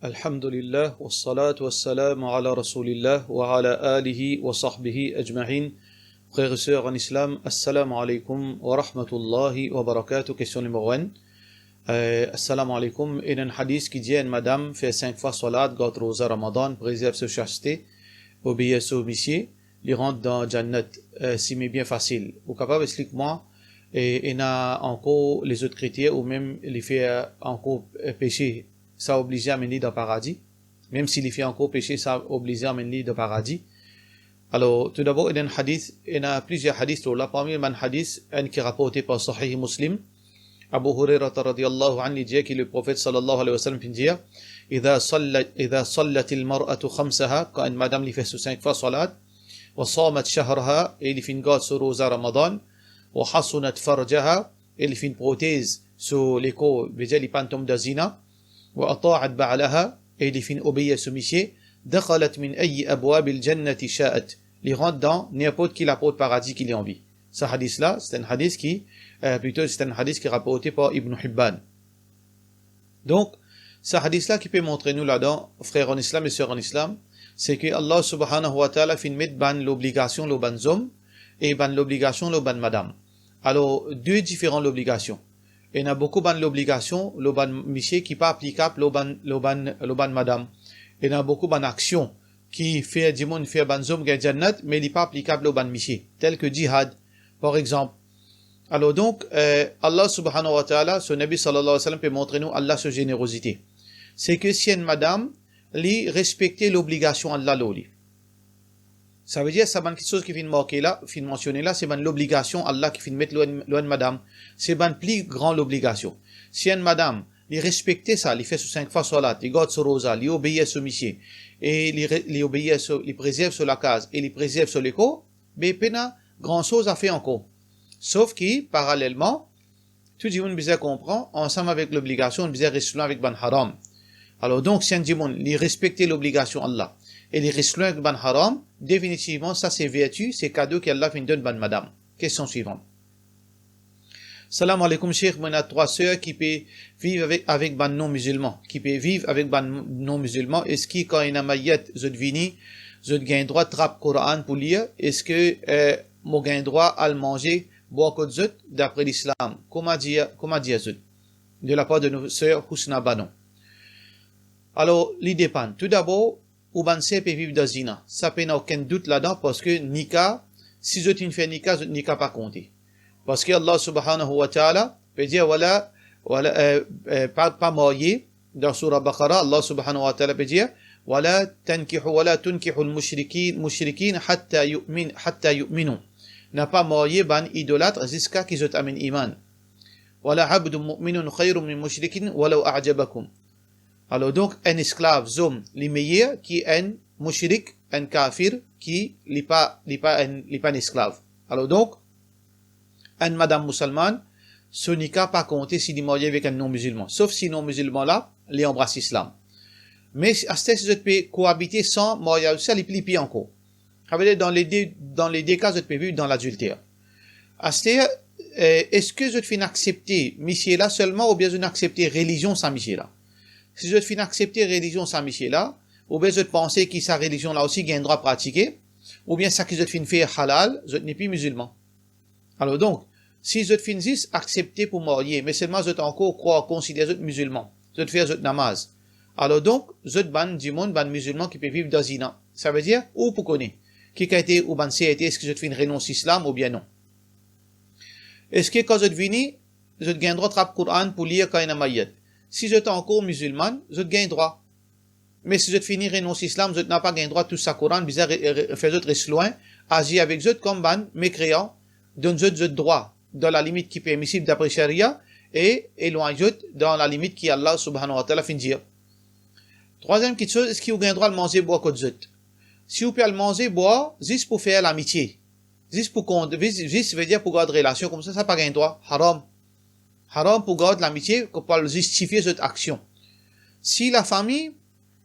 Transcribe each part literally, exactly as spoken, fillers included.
Alhamdulillah, wassalatu wassalamu ala Rasoulillah, wa ala alihi wa sahbihi ajma'in. Frères et sœurs en islam, assalamu alaikum wa rahmatullahi wa barakatuh. Kestion nimero enn. Euh, assalamu alaikum. Ena enn hadis ki dir enn madam fer sink fwa salat, gard roza Ramadan, prezerv so chaste, obeir so misie, li rant dan Jannat, euh, sime bien fasil. Ou kapav explik mwa, e ena ankor lezot kriter, oubien li fer ankor, euh, pese, sa oblize amenn li dan paradi? Mem si li fer ankor pese, sa oblize amenn li dan paradi? Alor, toudabor, ena enn hadis, ena plizier hadis lor la, parmi bann hadis, enn ki raporte par Sahih Muslim, Abu Hurairah radiyallahu anhu, li dir ki Leprofet sallallahu alayhi wa sallam finn dir, "Idha salla-, idha sallatil mar'atu khamsaha", kan enn madam li fer so sink fwa salat, "wa samat shahraha", e li finn gard so roza Ramadan, "wa hasanat farjaha", e li finn protez so lekor, vedir li pa'nn tom dan zina, "wa ata'at ba'laha", e li finn obeir so misie, "dakhalat min ayyi abwabil jannati sha'at", li rant dan ninport ki laport paradi ki li anvi. Sa hadis la, se enn hadis ki, euh, plito se enn hadis ki raporte par Ibn Hibban. Donk, sa hadis la ki pe montre nou ladan, frer an islam e ser an islam, se ki Allah subhanahu wa ta'ala finn met bann lobligasion lor bann zom e bann lobligasion lor bann madam. Alor, de diferan lobligasion. Ena boukou bann lobligasion lor bann misie ki pa aplikab lor bann, lor bann, lor bann madam. Ena boukou bann aksion ki fer dimoun, fer bann zom gagn Jannat, me li pa aplikab lor bann misie, tel ki jihad, par exanp. Alor donk, euh, Allah subhanahu wa ta'ala, so Nabi sallallahu alayhi wa sallam pe montre nou Allah so zenerozite. Se ki si enn madam, li respekte lobligasion Allah lor li. Savedir sa bann kiksoz ki finn marke la, finn mansione la, se bann lobligasion Allah ki finn met lor enn, lor enn madam. Se bann pli gran lobligasion. Si enn madam, li respekte sa, li fer so sink fwa salat, li gard so roza, li obeir so misie, e li re-, li obeir so, li prezerv so lakaz, e li prezerv so lekor, be pena gran soz a fer ankor. Sof ki, paralelman, tou dimoun bizin konpran, ansam avek lobligasion, bizin res lwin avek bann haram. Alor donk, si enn dimoun, li respekte lobligasion Allah, e li res lwin avek bann haram, definitivman, sa se verti, se kado ki Allah finn donn bann madam. Kestion swivan. Salam aleykoum, Sheikh. Mo ena trwa ser ki pe viv avek, avek bann non-mizilman, ki pe viv avek bann non-mizilman. Eski kan ena mayet, zot vini, zot gagn drwa trap Koran pou lir? Eski, eh, mo gagn drwa al manze, bwar kot zot, dapre lislam? Kouma dir, kouma dir zot? De lapar de nou ser Housna Banon. Alor, li depann. Toudabor, ou bann ser pe viv dan zina. Sa pena okenn dout ladan, parski nika, si zot inn fer nika, zot nika pa konte. Parski Allah subhanahu wa ta'ala pe dir, wala, wala, eh, eh, pa, pa marye, dan soura Baqara, Allah subhanahu wa ta'ala pe dir, "Wala tankihu, wala tunkihul mushrikin, mushrikin hatta yu'min, hatta yu'minu." Na pa marye bann idolat ziska ki zot amenn iman. "Wala abdun mu'minun khayrum min mushrikin walaw a'jabakum." Alor donk, enn esklav zom, li meyer ki enn moushrik, enn kafir, ki li pa, li pa enn, li pa enn esklav. Alor donk, enn madam mousalmann, so nika pa konte si li marye avek enn non-mizilman, sof si non-mizilman la, li anbras lislam. Me si, aster si zot pe koabite san maryaz, sa li pli pir ankor. Savedir, dan le de, dan le de ka, zot pe viv dan ladilter. Aster, eh, eski zot finn aksepte misie la selman, oubien zot finn aksepte relizion sa misie la? Si zot finn aksepte relizion sa misie la, oubien zot panse ki sa relizion la osi gagn drwa pratike, oubien sa ki zot finn fer halal, zot nepli mizilman. Alor donk, si zot finn zis aksepte pou marye, me selman zot ankor krwar, konsider zot mizilman, zot fer zot namaz, alor donk, zot bann dimoun, bann mizilman ki pe viv dan zina. Savedir, ou pou kone ki kalite ou bann ser ete, eski zot finn renons lislam oubien non. Eski kan zot vini, zot gagn drwa trap Koran pou lir kan ena mayet? Si zot ankor mizilmann, zot gagn drwa. Me si zot fini renons lislam, zot napa gagn drwa tous sa Koran, bizin re-, re-, fer zot res lwin, azir avek zot kom bann mekreyan, donn zot zot drwa dan lalimit ki permisib dapre sharia e elwagn zot dan lalimit ki Allah subhanahu wa ta'ala finn dir. Trwaziem kiksoz, eski ou gagn drwa al manze bwar kot zot? Si ou pe al manze bwar zis pou fer lamitie, zis pou kont, zis, zis vedir pou gard relasion koumsa, sa pa gagn drwa, haram. Haram pou gard lamitie, pou al zistifie zot aksion. Si lafami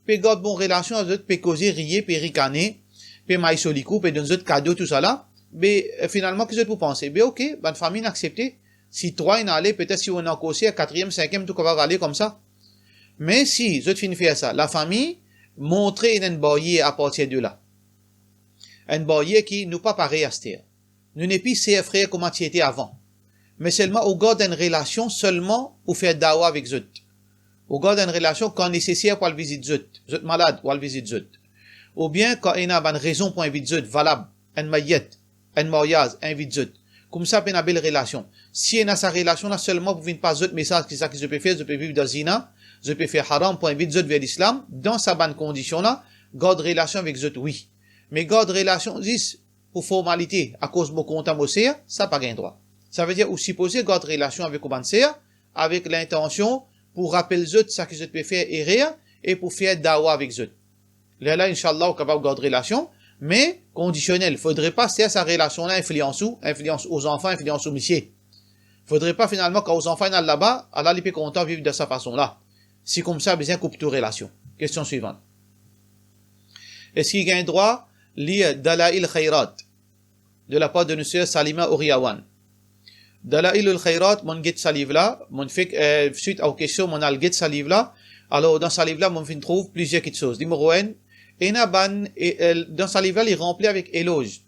pe gard bon relasion avek zot, pe koze, riye, pe rikane, pe may so likou, pe donn zot kado, tousala, be, eh, finalman, ki zot pou panse? Be, ok, bann fami inn aksepte. Si trwa inn ale, petet si ou ena ankor ser, katriem, sinkiem, tou kapav ale koumsa. Me si zot finn fer sa, lafami montre ena enn baryer apartir de la. Enn baryer ki nou pa parey aster. Nou nepli ser frer kouma ti ete avan. Me selman ou gard enn relasion selman pou fer dawa avek zot. Ou gard enn relasion kan neseser pou al vizit zot. Zot malad, ou al vizit zot. Oubien kan ena bann rezon pou invit zot, valab, enn mayet, enn maryaz, invit zot. Koumsa pena bel relasion. Si ena sa relasion la selman pou vinn pas zot mesaz ki sa ki zot pe fer, zot pe viv dan zina, zot pe fer haram pou invit zot ver lislam, dan sa bann kondision la, gard relasion avek zot, wi. Me gard relasion zis pou formalite, akoz mo kontan mo ser, sa pa gagn drwa. Savedir ou sipoze gard relasion avek ou bann ser, avek lintansion pou rapel zot sa ki zot pe fer erer e pou fer dawa avek zot. Lerla, inshallah, ou kapav gard relasion, me kondisionel. Fodre pa ser sa relasion la inflians ou, inflians ou zanfan, inflians ou misie. Fodre pa finalman, kan ou zanfan inn al laba, ala li pe kontan viv dan sa fason la. Si koumsa, bizin koup tou relasion. Kestion swivan. Eski gagn drwa lir Dalail Khairat de lapar de nou ser Salima Oriawan? Dalailul Khairat, mo'nn get sa liv la, mo'nn fek, eh, swit a ou kestion, mo'nn al get sa liv la. Alor, dan sa liv la, mo'nn finn trouv plizier kitsoz. Nimero enn, ena bann, e, e, dan sa liv la, li ranpli avek eloz.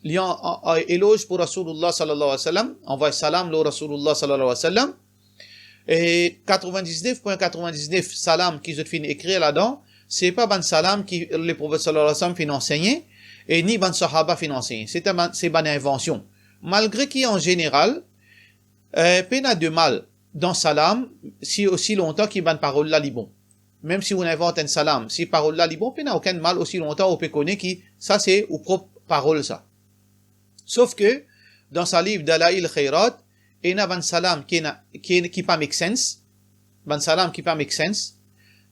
Li an, an, an eloz pou Rasoulullah sallallahu alayhi wa sallam, anvway salam lor Rasoulullah sallallahu alayhi wa sallam. E katrevin-diznef pwin katrevin-diznef salam ki zot finn ekrir ladan, se pa bann salam ki Leprofet sallallahu alayhi wa sallam finn ansegne, e ni bann sahaba finn ansegne. Se ta bann, se bann invansion. Malgre ki, an zeneral, eh, pena de mal dan salam, si osi lontan ki bann parol la li bon. Mem si ou invant enn salam, si parol la li bon, pena okenn mal osi lontan ou pe kone ki sa se ou prop parol sa. Sof ke, dan sa liv Dalail Khairat, ena bann salam ki ena, ki, ki pa make sense, bann salam ki pa make sense.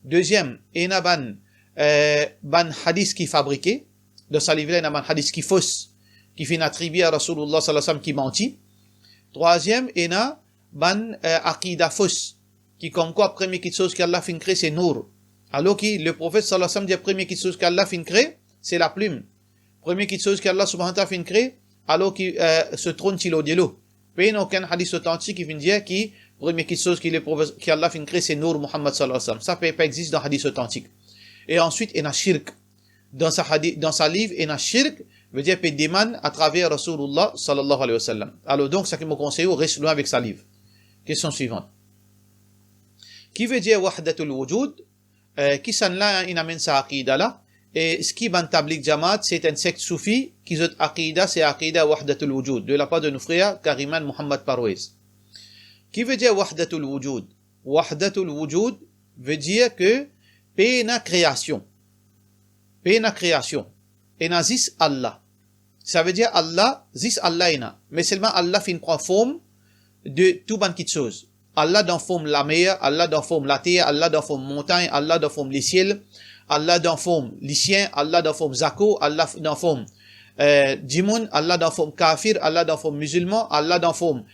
Deziem, ena bann, eh, bann hadis ki fabrike. Dan sa liv la, ena bann hadis ki fos, ki finn atribie a Rasoulullah sallallahu alayhi wa sallam ki manti. Trwaziem, ena bann, eh, akida fos, ki komkwa premie kitsoz ki Allah finn kre se nour. Alor ki Leprofet sallallahu alayhi wa sallam dir premie kitsoz ki Allah finn kre, se laplim. Premie kitsoz ki Allah subhanahu wa ta'ala finn kre, alor ki, eh, so tronn ti lor delo. Pena okenn hadis otantik ki finn dir ki premie kitsoz ki Leprofet, ki Allah finn kre, se nour Muhammad sallallahu alayhi wa sallam. Sa pe, pa existe dan hadis otantik. E answit, ena shirk. Dan sa hadi-, dan sa liv, ena shirk, vedir pe demann atraver Rasoulullah sallallahu alayhi wa sallam. Alor donk, sa ki mo konsey ou, res lwin avek sa liv. Kestion swivan. Ki vedir wahdatul wujud? Eh, kisannla inn amenn sa akida la? E eski bann Tablig Jamaat se enn sekt soufi ki zot akida se akida wahdatul wujud, de lapar de nou frer Kariman Muhammad Parwez? Ki vedir wahdatul wujud? Wahdatul wujud vedir ke pena kreasion. Pena kreasion. Ena zis Allah. Savedir Allah, zis Allah ena. Me selman Allah finn pran form de tou bann kitsoz. Allah dan form lamer, Allah dan form later, Allah dan form montagn, Allah dan form lesiel, Allah dan form lisien, Allah dan form zako, Allah f-, dan form, eh, dimoun, Allah dan form kafir, Allah dan form mizilman, Allah dan form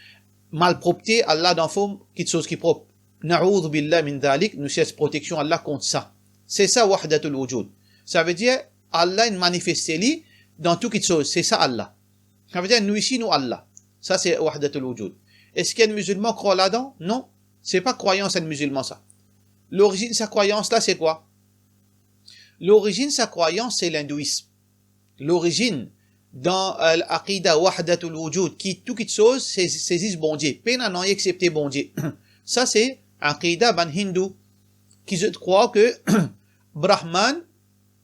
malpropte, Allah dan form kitsoz ki prop. Na'udhu billah min dhalik, nou sers proteksion Allah kont sa. Se sa wahdatul wujud. Savedir, Allah inn manifeste li dan tou kitsoz, se sa Allah. Savedir, nou isi, nou Allah. Sa se wahdatul wujud. Eski enn mizilman krwar ladan? Non. Se pa krwayans enn mizilman sa. Lorizinn sa krwayans la, se kwa? Lorizinn sa krwayans, se lindouism. Lorizinn dan, eh, akida wahdatul wujud, ki tou kitsoz, se, se zis Bondie. Pena nanye exsepte Bondie. Sa se akida bann Hindou, ki zot krwar ke Brahman,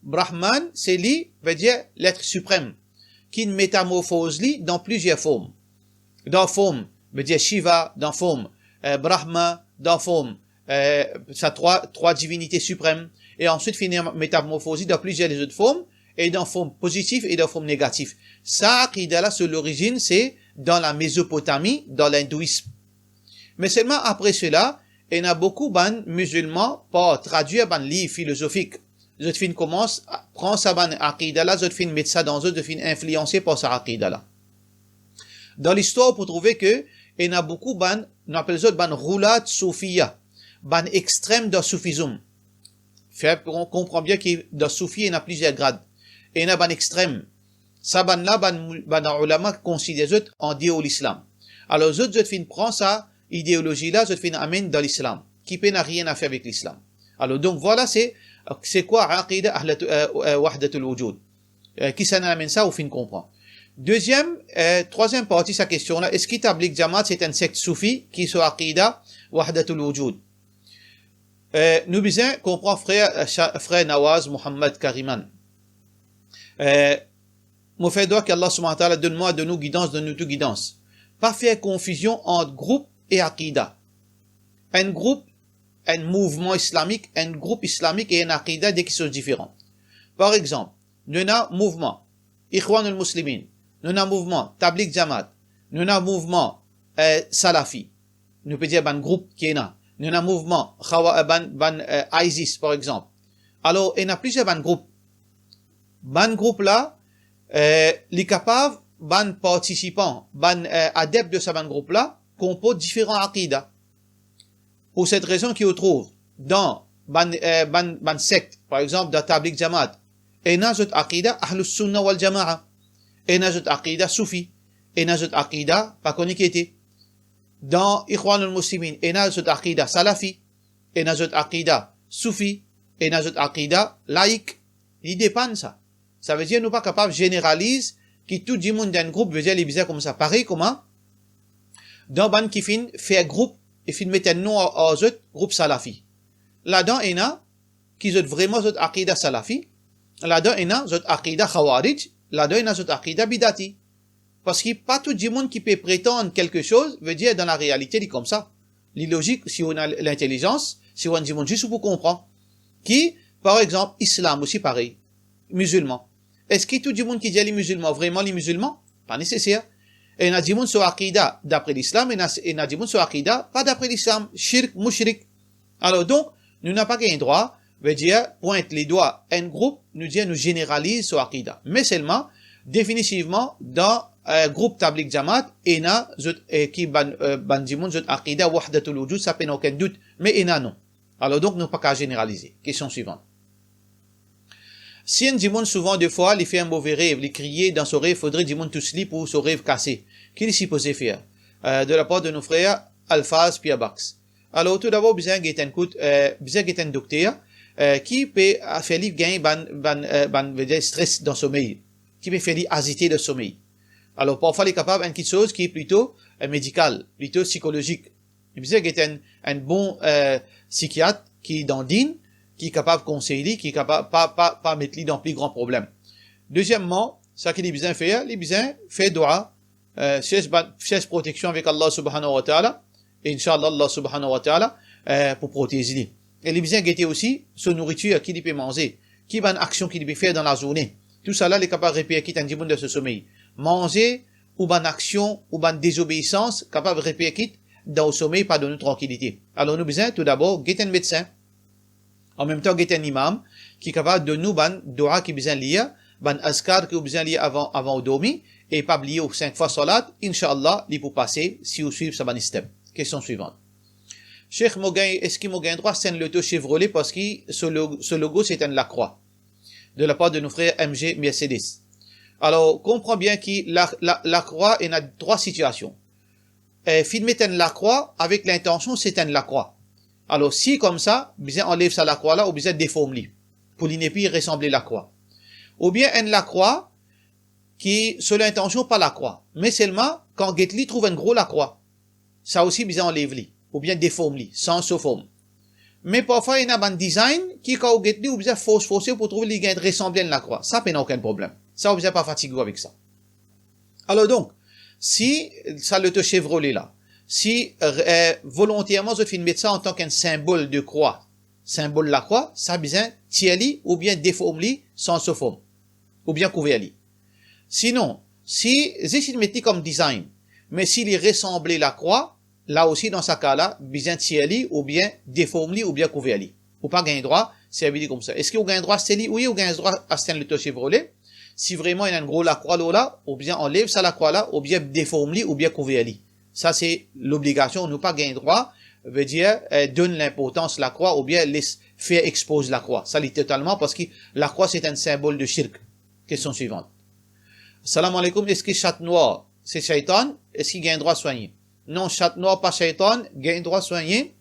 Brahman, se li, vedir Letr Siprem, ki metamorfoz li dan plizier form. Dan form, vedir Shiva, dan form, eh, Brahma, dan form, eh, sa trwa, trwa divinite siprem, e answit fini metamorfoz li dan plizier lezot form, e dan form pozitif e dan form negatif. Sa akida la, so lorizinn, se dan la Mezopotami, dan lindouism. Me selman apre sela, ena boukou bann mizilman, par tradwir bann liv filozofik, zot finn koumans pran sa bann akida la, zot finn met sa dan zot, zot finn inflianse par sa akida la. Dan listwar, pou trouve ke ena boukou bann, nou apel zot bann ghullat soufiya, bann extrem dan soufizm. Fer kon-, konpran bien ki dan soufi, ena plizier grad. Ena bann extrem. Sa bann la, bann mou-, bann ulama konsider zot andeor lislam. Alor zot, zot finn pran sa ideolozi la, zot finn amenn dan lislam, ki pena nanye a fer avek lislam. Alor, donk, vwala, se, se kwa aqida ahlat-, eh, eh, wahdatul wujud. Eh, kisannla amenn sa, ou finn konpran. Deziem, eh, trwaziem parti sa kestion la, eski Tabligh Jamaat se enn sekt soufi ki so aqida wahdatul wujud? Eh, nou bizin konpran frer, eh, Sha-, frer Nawaz Muhammad Kariman. Eh, mo fer dwa ki Allah Subhanahu wa Ta'ala donn mwa, donn ou gidans, donn nou tou gidans. Pa fer konfizion ant group e aqida. Enn group, enn mouvman islamik, enn group islamik e enn aqida, de kiksoz diferan. Par exanp, nou ena mouvman Ikhwanul Muslimin, nou ena mouvman Tabligh Jamaat, nou ena mouvman, eh, Salafi. Nou pe dir bann group ki ena. Nou ena mouvman Khawa-, eh, bann, bann, eh, ISIS, par exanp. Alor, ena plizier bann group. Bann group la, eh, li kapav bann partisipan, bann, eh, adept de sa bann group la, konport diferan aqida. Pou set rezon ki ou trouv dan bann, eh, bann, bann sekt, par exanp, dan Tabligh Jamaat, ena zot aqida Ahlus Sunna wal Jamaa, ena zot aqida Soufi, ena zot aqida pa kone ki ete. Dan Ikhwanul Muslimin, ena zot aqida Salafi, ena zot aqida Soufi, ena zot aqida laik. Li depann sa. Savedir nou pa kapav zeneraliz ki tou dimoun dan enn group, vedir li bizin koumsa. Parey kouma dan bann ki finn fer group e finn met enn non ar, ar zot, group Salafi. Ladan ena ki zot vreman zot aqida Salafi, ladan ena zot aqida Khawarij, ladan ena zot aqida Bidati. Parski pa tou dimoun ki pe pretann kelke soz, vedir dan larealite li koumsa. Li lozik, si ou ena lintelizans, si ou enn dimoun zis, ou pou konpran ki, par exanp, Islam osi parey, mizilman. Eski tou dimoun ki dir li mizilman, vreman li mizilman? Pa neseser. Ena dimoun so aqida dapre Lislam, ena, ena dimoun so aqida pa dapre Lislam, shirk, mushrik. Alor donk, nou napa gagn drwa, vedir, pwint ledwa enn group, nou dir nou zeneraliz so aqida. Me selman, definitivman, dan, eh, group Tabligh Jamaat, ena zot, eh, ki bann, eh, bann dimoun zot aqida wahdatul wujud, sa pena okenn dout, me ena non. Alor donk, nou pa kapav zeneralize. Kestion swivan. Si enn dimoun souvan defwa li fer enn move rev, li kriye dan so rev, fodre dimoun tous li pou so rev kase, ki li sipoze fer? Eh, de lapar de nou frer Alfaz Pierre Bax. Alor, toudabor, bizin get enn kout, eh, bizin get enn dokter, eh, ki pe, ah, fer li gagn bann, bann, eh, bann, vedir stres dan somey, ki pe fer li azite dan somey. Alor, parfwa li kapav enn kiksoz ki plito, eh, medikal, plito sikolozik. Li bizin get enn, enn bon, eh, sikiat ki dan din, ki kapav konsey li, ki kapav pa, pa, pa met li dan pli gran problem. Dezieman, sa ki li bizin fer, li bizin fer dwa, eh, sers bann, sers proteksion avek Allah Subhanahu wa Ta'ala, e inshallah, Allah Subhanahu wa Ta'ala, eh, pou protez li. E li bizin gete osi so nouritir ki li pe manze, ki bann aksion ki li pe fer dan lazourne. Tousala li kapav reperkit enn dimoun dan so somey. Manze ou bann aksion ou bann dezobeisans kapav reperkit dan ou somey, pa donn ou trankilite. Alor nou bizin toudabor get enn medsin. Anmemtan, get enn imam ki kapav donn nou bann dwa ki bizin lir, bann azkar ki ou bizin lir avan, avan ou dormi, e pa bliye ou sink fwa salat, inshallah, li pou pase si ou swiv sa bann step. Kestion swivan. Sheikh, mo gagn, eski mo gagn drwa aste enn loto Chevrolet parski so lo-, so logo se enn lakrwa? De lapar de nou frer M G Mercedes. Alor, konpran bien ki la, la, lakrwa ena trwa sitiasion. Eh, finn met enn lakrwa avek lintansion se enn lakrwa. Alor, si koumsa, bizin anlev sa lakrwa la, ou bizin deform li, pou li nepli resanble lakrwa. Oubien enn lakrwa ki so lintansion pa lakrwa, me selman, kan get li, trouv enn gro lakrwa. Sa osi bizin anlev li, oubien deform li, sanz so form. Me parfwa, ena bann design ki, kan ou get li, ou bizin fors, forse pou trouv li gagn resanble enn lakrwa. Sa pena okenn problem. Sa, ou bizin pa fatige ou avek sa. Alor donk, si sa loto Chevrolet la, si, eh, volonterman zot finn met sa antan ki enn sinbol de krwa, sinbol lakrwa, sa bizin tir li oubien deform li, sanz so form, oubien kouver li. Sinon, si zis li met li kom design, me si li resanble lakrwa, la osi, dan sa ka la, bizin tir li, oubien deform li, oubien kouver li. Ou pa gagn drwa servi li koumsa. Eski ou gagn drwa aste li? Wi, ou gagn drwa aste enn loto Chevrolet. Si vreman ena enn gro lakrwa lor la, oubien anlev sa lakrwa la, oubien deform li, oubien kouver li. Sa se lobligasion, nou pa gagn drwa, vedir, eh, donn linportans lakrwa, oubien les, fer expoz lakrwa. Sa li totalman, parski lakrwa se enn sinbol de shirk. Kestion swivan. Salam aleykoum, eski shat nwar se shaytan? Eski gagn drwa swanye? Non, shat nwar pa shaytan, gagn drwa swanye,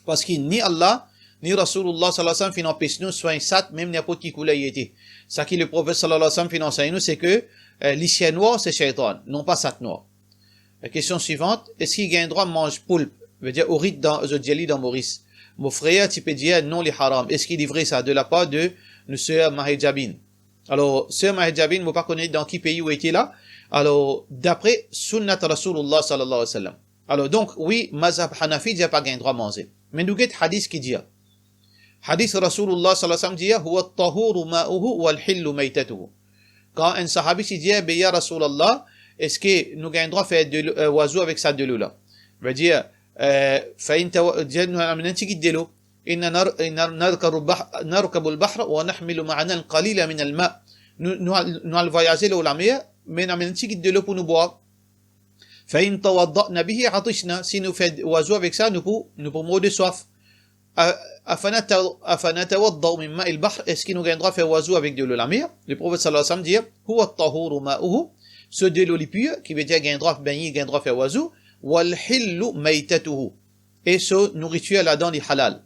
parski ni Allah, ni Rasoulullah sallallahu alayhi wa sallam finn anpes nou swagn sat, mem ninport ki kouler li ete. Sa ki Leprofet sallallahu alayhi wa sallam finn ansegn nou, se ke, eh, lisien nwar se shaytan, non pa sat nwar. Kestion swivant, eski gagn drwa manz poulp, vedir ourit dan, zot dir li dan Moris? Mo frer ti pe dir non, li haram. Eski li vre sa? De lapar de nou ser Mahejabin. Alor, ser Mahejabin, mo pa kone dan ki pei ou ete la. Alor, dapre sunnat Rasoulullah sallallahu alayhi wa sallam. Alor, donk, wi, mazhab Hanafi dir pa gagn drwa manze. Me nou get hadis ki dir. Hadis Rasoulullah sallallahu alayhi wa sallam dir, "Huwa at-tahuru ma'uhu wal hillu maytatuhu." Kan enn sahabi ti dir, "Be ya Rasoulullah, eski nou gagn drwa fer delo, eh, wazou avek sa delo la?" Vedir, eh, fa in tawa-, dir nou amenn enn tigit delo. Inna nar-, inna narkabu bah-, narkabul bahra wa nahmilu ma'ana al-qalila min al-ma. Nou, nou al, nou al vwayaze lor lamer, me nou amenn tigit delo pou nou bwar. Fa in tawadda'na bihi atishna, si nou fer wazou avek sa, nou pou, nou pou mor de swaf. A-, afanata-, afanatawadda'u min ma'il bahr, eski nou gagn drwa fer wazou avek delo lamer? Leprofet sallallahu alayhi wa sallam dir, "Huwa at-tahuru ma'uhu", so delo li pir, ki vedir gagn drwa bengne, gagn drwa fer wazou, "wal hillu maytatuhu", e so nouritir ladan li halal.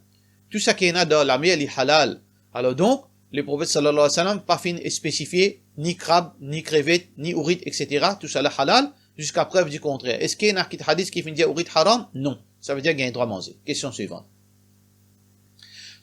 Tou sa ki ena dan lamer li halal. Alor donk, Leprofet sallallahu alayhi wa sallam pa finn spesifie ni krab, ni krevet, ni ourit, et cetera. Tousala halal, ziska prev di kontrer. Eski ena kit hadis ki finn dir ourit haram? Non. Savedir gagn drwa manze. Kestion swivant.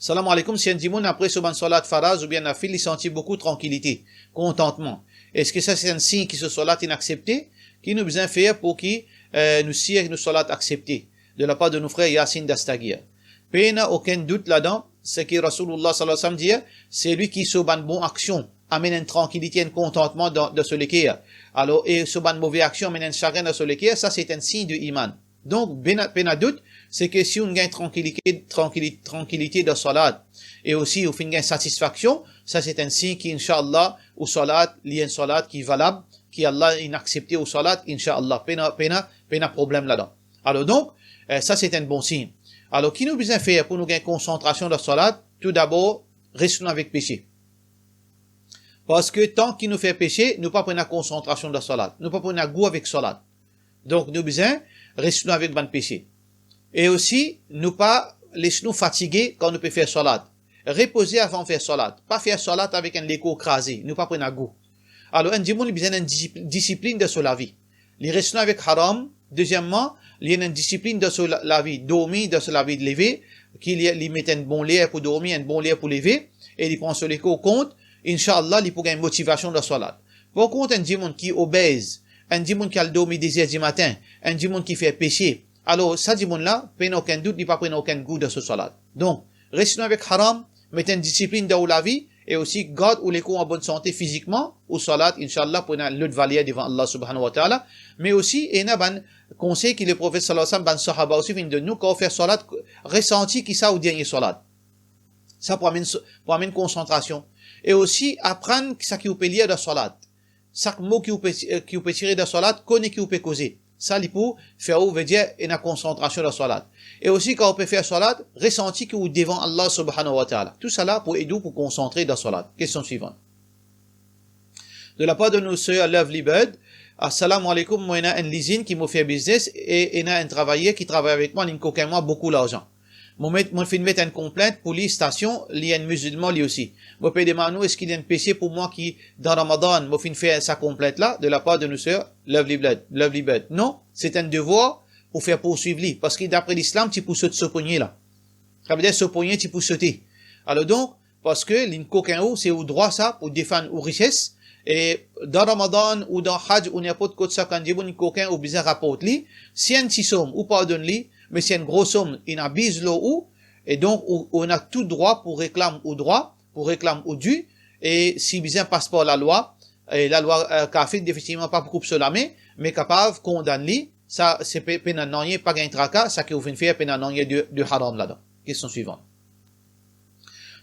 Salam aleykoum, si enn dimoun apre so bann swalat faraz oubien nafil, li santi boukou trankilite, kontantman, eski sa se enn sign ki so swalat inn aksepte? Ki nou bizin fer pou ki, eh, nou sir ki nou swalat aksepte? De lapar de nou frer Yasin Dastagir. Pena okenn dout ladan, seki Rasoulullah sallallahu alayhi wa sallam dir, selwi ki so bann bon aksion amenn enn trankilite, enn kontantman dan, dan so leker, alor, e so bann move aksion amenn enn sagrin dan so leker, sa se enn sign de iman. Donk, pena, pena dout, seki si ou gagn trankilite, trankili-, trankilite dan swalat, e osi ou finn gagn satisfaksion, sa se enn sign ki, inshallah, ou swalat, li enn swalat ki valab, ki Allah inn aksepte ou swalat, inshallah, pena, pena, pena problem ladan. Alor donk, eh, sa se enn bon sign. Alor, ki nou bizin fer pou nou gagn konsantrasion dan swalat? Toudabor, res nou avek pese. Parski tan ki nou fer pese, nou pa pou ena konsantrasion dan swalat. Nou pa pou ena gou avek swalat. Donk, nou bizin res nou avek bann pese. E osi, nou pa les nou fatige kan nou pe fer swalat. Repoze avan fer swalat. Pa fer swalat avek enn lekor kraze. Nou pa pou ena gou. Alor, enn dimoun, li bizin enn disip-, disiplin dan so lavi. Li res lwen avek haram. Dezieman, li ena enn disiplin dan so la-, lavi dormi, dan so lavi leve, ki li, li met enn bon ler pou dormi, enn bon ler pou leve, e li pran so lekor kont, inshallah, li pou gagn motivasion dan swalat. Par kont, enn dimoun ki obez, enn dimoun ki al dormi de zer dimatin, enn dimoun ki fer pese, alor, sa dimoun la, pena okenn dout, li pa pou ena okenn gou dan so swalat. Donk, res lwen avek haram, met enn disiplin dan ou lavi, e osi gard ou lekor an bonn sante fizikman, ou swalat, inshallah, pou ena lot valer devan Allah subhanahu wa ta'ala. Me osi, ena bann konsey ki Leprofet sallallahu alayhi wa sallam, bann sahaba osi finn donn nou, kan ou fer swalat, resanti ki sa ou dernie swalat. Sa pou amenn so-, pou amenn konsantrasion. E osi, aprann sa ki ou pe lir dan swalat. Sak mo ki ou pe, ki ou pe tire dan swalat, kone ki ou pe koze. Sa li pou fer ou, vedir, ena konsantrasion dan swalat. E osi, kan ou pe fer swalat, resanti ki ou devan Allah subhanahu wa ta'ala. Tousala pou ed ou pou konsantre dan swalat. Kestion swivan. De lapar de nou ser Lovely Bird, "Assalamu alaikum, mo ena enn lizinn ki mo fer biznes e ena enn travayer ki travay avek mwa, linn kokin mwa boukou larzan. Mo met, mo finn met enn konplint pou li stasion, li enn mizilman li osi. Mo pe demann ou, eski li enn pese pou mwa ki dan Ramadan, mo finn fer sa konplint la, de lapar de nou ser Lovely Bird, Lovely Bird?" Non, se enn devwar pou fer pourswiv li, parski dapre Lislam, ti pou sot so pogne la. Savedir so pogne ti pou sote. Alor donk, parski linn kokin ou, se ou drwa sa pou defann ou rises, e dan Ramadan ou dan Hajj ou ninport kot sa, kan dimoun inn kokin ou bizin raport li, si enn ti som ou pardonn li, me si enn gro som inn abiz lor ou, e donk ou, ou ena tou drwa pou reklam ou drwa, pou reklam ou di, e si bizin pas par lalwa, e lalwa, eh, kafir definitivman pa pou koup so lame, me kapav kondann li, sa se pe-, pena nanye, pa gagn traka, sa ki ou finn fer pena nanye de, de haram ladan. Kestion swivan.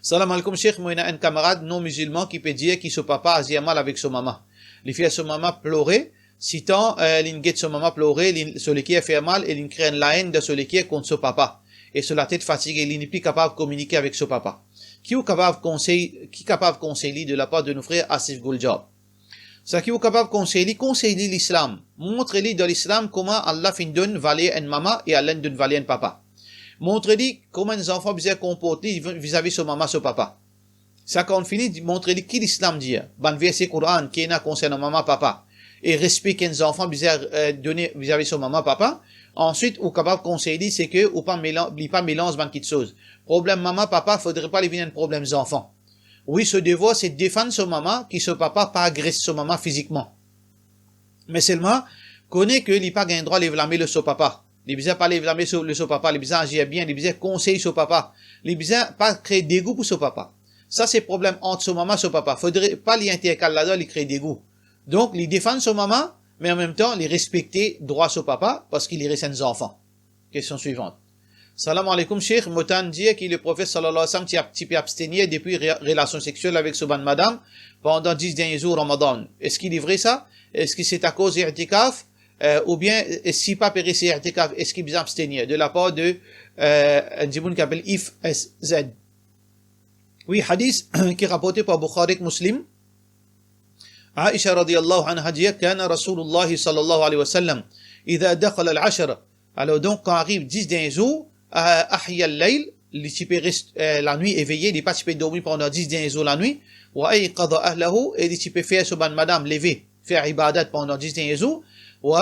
Salam alaikum Sheikh, mo ena enn kamarad non mizilman ki pe dir ki so papa azir mal avek so mama. Li fer so mama plore, sitan, eh, linn get so mama plore, li, so leker fer mal e linn kre enn laenn dan so leker kont so papa. E so latet fatige, li nepli kapav kominike avek so papa. Ki ou kapav konsey, ki kapav konsey li de lapar de nou frer Asif Gulzar? Sa ki ou kapav konsey li, konsey li Lislam. Montre li dan Lislam kouma Allah finn donn valer enn mama e Allah inn donn valer enn papa. Montre li kouma enn zanfan bizin konport li vizavi so mama, so papa. Sa kan fini, montre li ki Lislam dir, bann verse Koran ki ena konsernan mama, papa, e respe ki enn zanfan bizin, eh, done vizavi so mama, papa. Answit, ou kapav konsey li, seki ou pa melan-, li pa melanz bann kitsoz. Problem mama, papa, fodre pa li vinn enn problem zanfan. Wi, so devwar se defann so mama, ki so papa pa agres so mama fizikman. Me selman, kone ki li pa gagn drwa lev lame lor so papa. Li bizin pa lev lame so, lor so papa, li bizin azir bien, li bizin konsey so papa. Li bizin pa kree degou pou so papa. Sa se problem ant so mama, so papa. Fodre pa li interkal ladan, li kree degou. Donk, li defann so mama, me anmemtan, li respekte drwa so papa, parski li res enn zanfan. Kestion swivan. Salam aleykoum, Sheikh. Mo tann dir ki Leprofet, sallallahu alayhi wa sallam, ti ap-, ti pe abstenir depi re-, relasion seksiel avek so bann madam pandan dis dernie zour Ramadan. Eski li vre sa? Eski se akoz itikaf? Eh, oubien, e si pa pe res itikaf, eski bizin abstenir? De lapar de, eh, enn dimoun ki apel If S Z. Wi, hadis ki raporte par Bukhari ek Muslim. Aisha radiyallahu anha dir, كان رسول الله صلى الله عليه وسلم إذا دخل العشر. Alor donk, kan ariv dis dernie zour, eh, أحيا الليل, li ti pe res, eh, lanwit eveye, li pa ti pe dormi pandan dis dernie zour lanwit, وأيقظ أهله, e li ti pe fer so bann madam leve, fer ibadat pandan dis dernie zour, و,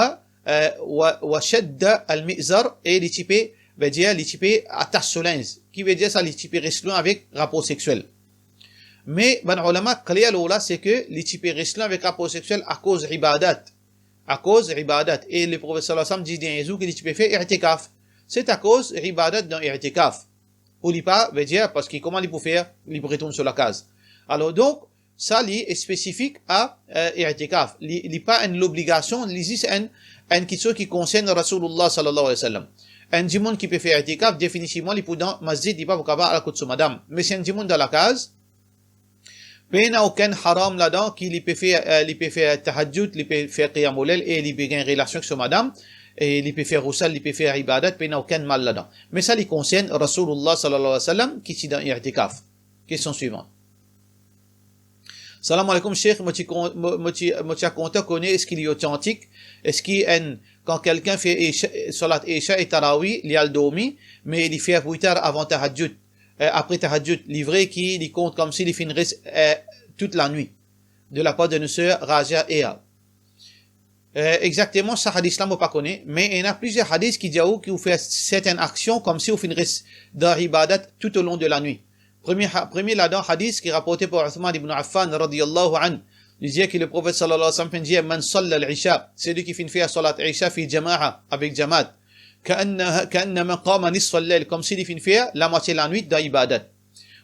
eh, و, وشد المئزر, e li ti pe, vedir, li ti pe atas so linz. Ki vedir sa, li ti pe res lwin avek rapor seksiel. Me bann olama kler lor la, seki li ti pe res lwin avek rapor seksiel akoz ibadat. Akoz ibadat. E Leprofet, sallallahu alayhi wa sallam, dis dernie zour ki li ti pe fer itikaf. Se akoz ibadat dan itikaf. Pou li pa, vedir, parski kouma li pou fer, li pou retourn so lakaz. Alor donk, sa li spesifik a, eh, itikaf. Li, li pa enn lobligasion, li zis enn, enn kitsoz ki konsern Rasoulullah, sallallahu alayhi wa sallam. Enn dimoun ki pe fer itikaf, definitivman, li pou dan masjid, li pa pou kapav al kot so madam. Me si enn dimoun dan lakaz, pena okenn haram ladan ki li pe fer, eh, li pe fer tahajjud, li pe fer qiyamul layl e li pe gagn relasion ek so madam, e li pe fer ghusl, li pe fer ibadat, pena okenn mal ladan. Me sa li konsern Rasoulullah, sallallahu alayhi wa sallam, ki ti dan itikaf. Kestion swivan. Salam aleykoum, Sheikh. Mo ti kon-, mo, mo ti, mo ti a kontan kone eski li otantik, eski enn, kan kelkenn fer Isha, salat Isha e Tarawi, li al dormi, me li fer pli tar avan tahajjud, eh, apre tahajjud, li vre ki li kont koumsi li finn res, eh, tout lanwit, de lapar de nou ser Razia Ea. Eh, exakteman sa hadis la mo pa kone, me ena plizier hadis ki dir ou ki ou fer sertenn aksion koumsi ou finn res dan ibadat tout o lon de lanwit. Premie ha-, premie ladan hadis ki raporte par Uthman ibn Affan radiyallahu anhu. Li dir ki Leprofet, sallallahu alayhi wa sallam, finn dir, من صلى العشاء, seki finn fer salat Isha fi jamaa, avek jamaat, كأنها، كأنما قام نصف الليل, koumsi li finn fer lamwatie lanwit dan ibadat.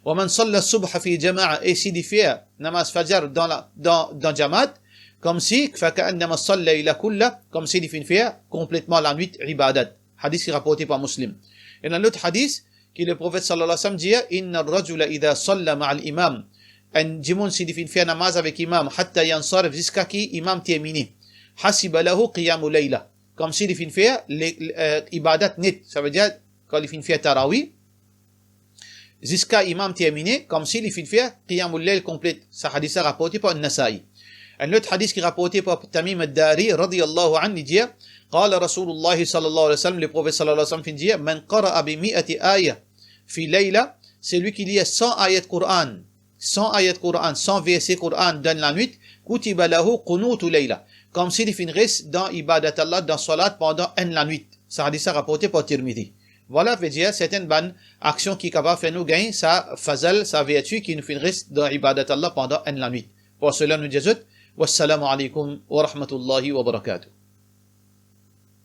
ومن صلى الصبح في جماعة, e si li fer namaz Fajr dan la, dan, dan jamaat, koumsi, فكأنما صلى الليل كله, koumsi li finn fer konpletman lanwit ibadat. Hadis ki raporte par Muslim. Ena lot hadis ki Leprofet, sallallahu alayhi wa sallam, dir, إن الرجل إذا صلى مع الإمام, enn dimoun si li finn fer namaz avek imam, حتى ينصرف, ziska ki imam termine, حسب له قيام ليلة, koumsi li finn fer le, le, eh, ibadat net, savedir kan li finn fer Tarawi, ziska imam termine, koumsi li finn fer qiyamul layl konplet. Sa hadis la raporte par Nasai. Enn lot hadis ki raporte par Tamim ad-Dari, radiyallahu anhu, li dir, قال رسول الله صلى الله عليه وسلم, Leprofet, sallallahu alayhi wa sallam, finn dir, من قرأ بمائة آية في ليلة, selwi ki lir san ayat Koran, san ayat Koran, san verse Koran dan lanwit, كتب له قنوت ليلة, koumsi li finn res dan ibadat Allah, dan salat pandan enn lanwit. Sa hadis la raporte par Tirmidhi. Vwala, vedir sertenn bann aksion ki kapav fer nou gagn sa fazl, sa verti ki nou finn res dan ibadat Allah pandan enn lanwit. Par sela nou dir zot, wassalamu alaykum wa rahmatullahi wa barakatuh.